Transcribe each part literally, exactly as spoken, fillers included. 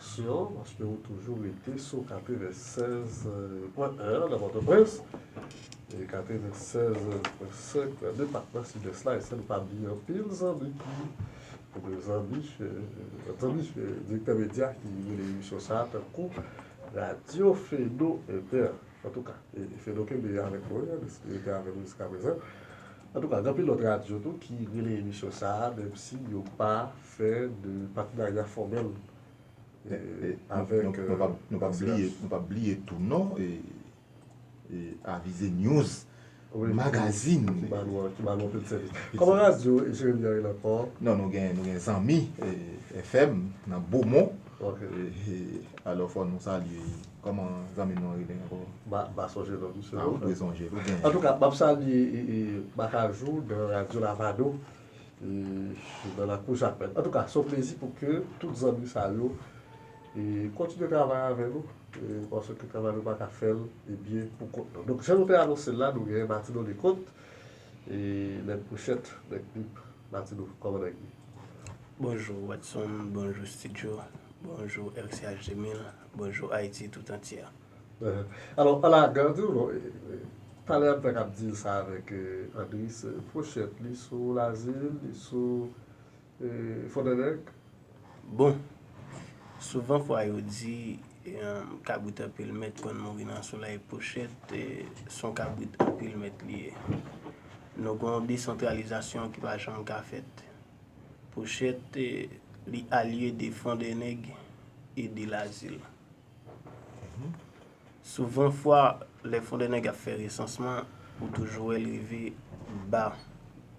Syon, paske ou toujou rete sou katrevennsèz pwen en nan Pòtoprens, e katrevennsèz pwen senk nan depatman Sidès la, e sa nou pa bliye anpil zanmi ki, zanmi, eh, zanmi, eh, direktè medya ki rele emisyon sa a, tankou Radyo Feno Entè. Antouka, e, e Feno kenbe avèk nou, li rete avèk nou jiska prezan. Antouka, gen anpil lòt radyo tou ki rele emisyon sa a, menm si yo pa fè de patenarya fòmèl, e, avèk, nou, nou, nou pa, eh, nou pa bliye, nou pa bliye tou non, e, e Avize News Magazine. Ki ba nou, ki ba nou anpil sèvis. Kòman radyo Jeremi an rele ankò? Non, nou gen, nou gen Zanmi, e, F M nan Bomon. Ok. E, e, alò, fò nou salye. Kòman zanmi nou an rele ankò? M pa, m pa sonje non, misye. Ah, ou dwe sonje, ou gen. Antouka, m ap salye, e, e, Makajou nan Radyo Lavado, e, nan lakou Jakmèl. Antouka, se yon plezi pou ke tout zanmi sa yo, e, kontinye travay avè nou, e, paske travay nou pa ka fè l, e, byen pou kont nou. Donk, jan nou te anonse l la, nou gen Martino Lecoq, e, nèg Pwochet, nèg Bib. Martino, kòman nèg ye? Bonjou Watson, bonjou studio, bonjou R C H de mil, bonjou Ayiti tout antyè. Alò, ala, gade w non, e, e, talè a m fèk ap di l sa avèk, e, Andris, e, Pwochet, li sou Lazil, li sou, e, Fondènèg. Bon, souvan fwa yo di, e, kabrit anpil mèt konn mouri nan solèy. Pwochet, e, se yon kabrit anpil mèt li ye. Nou gen yon desantralizasyon ki pa janm ka fèt. Pwochet, e, li alye de Fondènèg e de Lazil. Souvan fwa, lè Fondènèg ap fè resansman, ou toujou wè l rive ba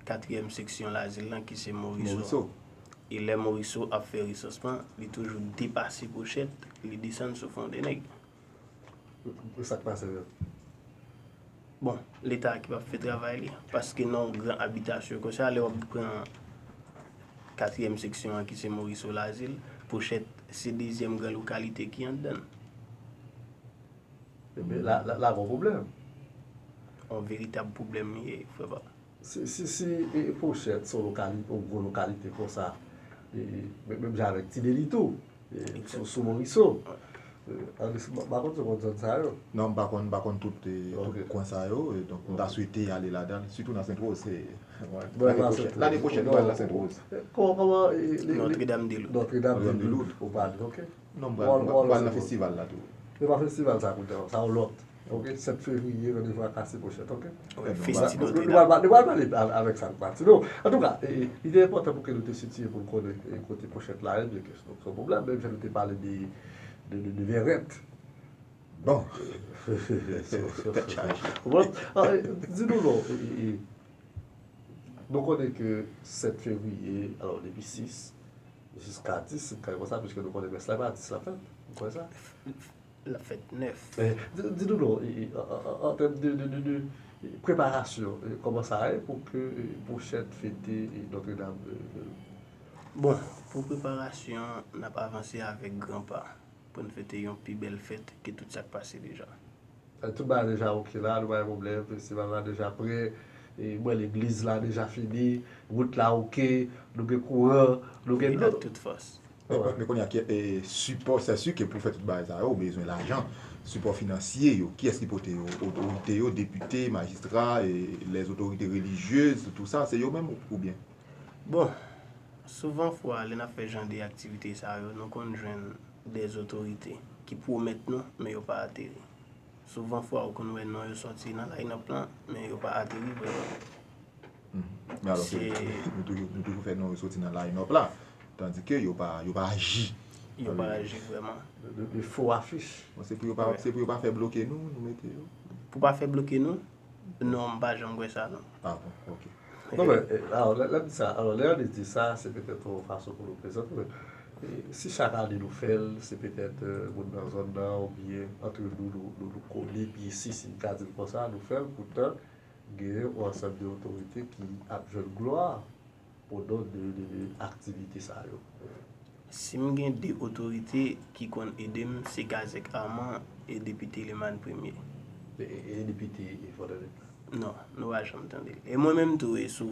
katriyèm seksyon Lazil lan ki se Moriso. Moriso. E lè Moriso ap fè resansman, li toujou depase Pwochet, li desann sou Fondènèg. E sa k pase menm? Bon, Leta ki p ap fè travay li. Paske nan yon gran abitasyon konsa, lè w ap pran katriyèm seksyon an ki se Moriso Lazil, Pwochet se dezyèm gran lokalite ki anndan l. Ebyen, la, la, la gen yon pwoblèm. Yon veritab pwoblèm li ye, frè pa m. Si, si, si, e, Pwochet se yon lokali-, yon gwo lokalite konsa, e, men, menm jan avèk Ti Deli tou, e, sou, sou Moriso. E, Andris, m pa konn si w konn zòn sa yo. Non, m pa konn, m pa konn tout, e, tout kwen sa yo, e, donk, m ta swete ale ladan l, sitou nan Sentwòz, se, lane pwochèn, nou pral nan Sentwòz. Kòman, kòman, e, Nòtredam de Loud. Nòtredam de Loud, ou pale, ok. Non, m pral, m pral nan festival la tou. Se pa festival sa kounye a, sa yon lòt. Ok, sèt fevriye, randevou a kase Pwochet, ok? Wi, festi Nòtredam. Nou pral, nou pral pale avèk sa nou pati. Non, antouka, e, e, li te enpòtan pou ke nou te sitiye pou n konnen, e, kote Pwochet la ye, byenke se yon pwoblèm, menm jan nou te pale de, de, de, de Vèrèt. Bon. Tèt chaje. Bon, ah, e, di nou non, e, e, e, nou konnen ke sèt fevriye, alò, depi sis jiska dis, se kare konsa, piske nou konnen mès la pa dis l ap fèt. Ou kwè sa? L ap fèt nèf. Eh, di, di nou non, e, e, an, an, an, an tèm de, de, de, de, e, preparasyon, e, kòman sa ye pou ke, e, Pwochet fete, e, Nòtredam, e, e? Bon, pou preparasyon, n ap avanse avèk gran pa pou n fete yon pi bèl fèt ke tout sa k pase deja. Eh, tout bagay deja ok la, nou pa gen pwoblèm, festival la deja prè, e, m wè legliz la deja fini, wout la ok, nou gen kouran, nou gen dlo. Wi, ak tout fòs. Men, men kounye a, ki, e, sipò, se si ke pou fè tout bagay sa yo, ou bezwen lajan. Sipò finansye yo, kiyès ki pote yo? Otorite yo, depite, majistra, e, les autorités religieuses, tout sa, se yo menm ou, oubyen? Bon, souvan fwa, lè n ap fè jan de aktivite sa yo, nou konn jwenn dèzotorite ki pwomèt nou, men yo pa ateri. Souvan fwa, ou konn wè non yo sòti nan line-up lan, men yo pa ateri vrèman. Mhm. Men alòske nou toujou, nou toujou fè non yo sòti nan line-up la, tandike yo pa, yo pa aji. Yo pa aji vrèman. De, de, de fo afich. Bon, se pou yo pa, se pou yo pa fè bloke nou, nou mete yo. Pou pa fè bloke nou? Non, m pa janm kwè sa, non. Ah bon, ok. Non, men, e, alò, lè, lè m di sa, alò, lè Andris di sa, se petèt yon fason pou nou prezante, men, e, si chak ane nou fè l, se petèt, e, moun nan zòn nan, oubyen antre nou, nou, nou, nou kole, pi si, si m ka di l konsa, nou fè l, poutan, genyen yon ansanm de otorite ki ap jwenn glwa pandan de, de, de aktivite sa yo. Si m gen de otorite ki konn ede m, se Kazèk Armand e depite Lemàn Premye. E, e, e depite Fondènèg la? Non, nou pa janm tande l. E mwen menm tou, e sou